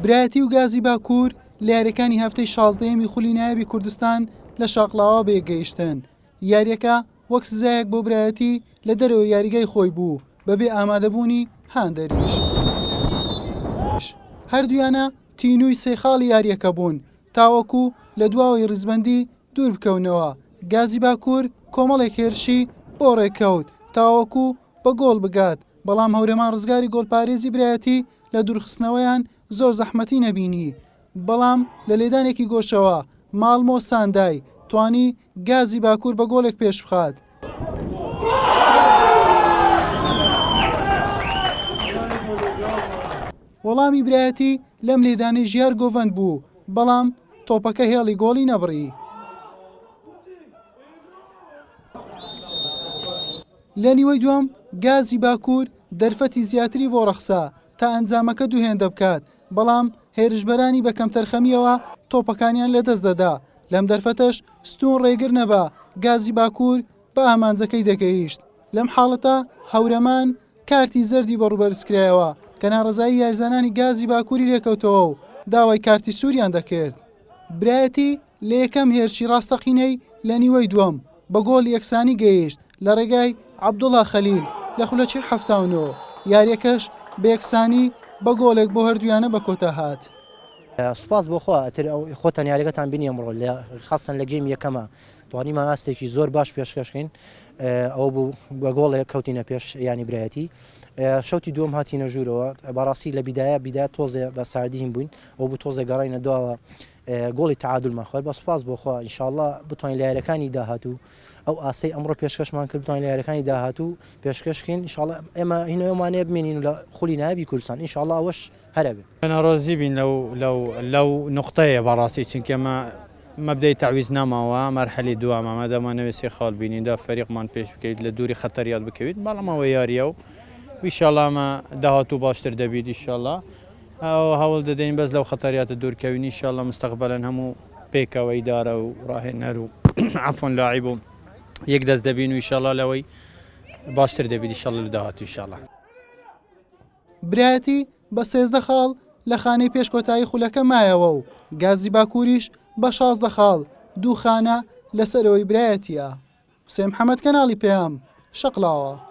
برایەتی و گازی باکوور لە یاریەکانی هەفتەی شازدەیەمی خولی نایابی کوردستان لە شاقلاوە بەیەکگەیشتن. یاریەکە وەک سزایەک بۆ برایەتی لە دەرەوەی یاریگای خۆی بوو بەبێ ئامادەبوونی هاندەریش. هەردوویانە تینووی سێ خاڵی یاریەکە بوون تاوەکو لە دواوەی ریزبەندی دووربکەونەوە، گازی باکوور کۆمەڵێک هێرشی بۆ رێککەوت تاوەکو بە گۆڵ بگات، بەڵام هەورەمان رزگاری گۆڵپارێزی برایەتی لە دوورخستنەوەیان زۆر زەحمەتی نەبینی، بەڵام لە لێدانێکی گۆشەوە ماڵمۆ ساندای توانی گازی باکوور بە گۆڵێک پێشبخات. وەڵامی برایەتی لەم لێدانەی ژیار گۆڤەند بوو، بەڵام تۆپەکە هێڵی گۆڵی نەبڕی. لە نیوەی دووەم گازی باکوور دەرفەتی زیاتری بۆ ڕەخسا تا ئەنجامەکە دوو هێندە بکات، بەڵام هێرشبەرانی بە کەمتەرخەمییەوە تۆپەکانیان لەدەستدەدا، لەم دەرفەتەش ستوون ڕێگر نەبا گازی باکوور بە ئامانجەکەی دەگەیشت. لەم حاڵەتە هەورەمان کارتی زەردی بە ڕووبەرزکرایەوە کە ناڕەزایی یاریزانانی گازی باکووری لێکەوتەوە و داوای کارتی سووریان دەکرد. برایەتی لە یەکەم هێرشی ڕاستەقینەی لە نیوەی دووەم بە گۆڵی یەکسانی گەیشت لە ڕێگای عەبدوڵا خەلیل لە خولەکی 79، یارییەکەش بە یەکسانی بە گۆڵێک بۆ هەردوویانە بە کۆتا هات. سوپاس بۆ خوا ئەتر ئەو خۆتان یاریەکەتان بینی ئەمڕۆ لە خاستەن لە گەیم یەکەمە توانیمان ئاستێکی زۆر باش پێشکەشکەین ئەوە بوو بە گۆڵێک کەوتینە پێش ینی برایەتی شەوتی دووەم هاتینە ژوورەوە بەڕاستی لە بیدایە بیدایە تۆزێ بە ساردیین بووین ئەو بوو تۆزێ گەڕینە دواوە گۆڵی تەعادولمان خوارد بە سوپاس بۆ خوا ئینشاءاللە بتوانین لە یاریەکانی داهاتوو ئەو ئاسەی ئەمڕۆ پێشکەشمان کرد بتوانین لە یاریەکانی داهاتوو پێشکەشکەین ئینشاءاللە ئێمە هینەوەمانەیە بمێنین لە خولی نایابی کوردستان ئینشاءاللە ئەوەش هەرەبێ. ناڕازی بین لەو لەو لەو نوقتەیە بەڕاستی چونکە ئەمە مەبدەئی تەعویز نەماوە مەرحەلی دووەمە مادەمانەوێت سێ خاڵ بینین دا فەریقمان پێش بکەویت لە دووری خەتەریات بکەویت بەڵام ئەوە یاریە و ئیشاڵا ئەمە داهاتوو باشتر دەبیت ئیشاڵا ئەو هەوڵ دەدەین بەس لەو خەتەریاتە دوورکەوین ئیشاڵا مستەقبەلەن هەموو پێکەوە ئیدارە و ڕاهێنەر و عەفوەن لاعیب و یەک دەست دەبین و ئیشاڵا لەوەی باشتر دەبیت ئیشاڵا لە داهاتوو ئیشاڵا. برایەتی بە 13 خاڵ لە خانەی پێش کۆتایی خولەکە مایەوە و گازی باکووریش بە 16 خاڵ دوو خانە لەسەرەوەی برایەتییە. حوسێن محەمەد کەناڵی پەیام، شەقڵاوە.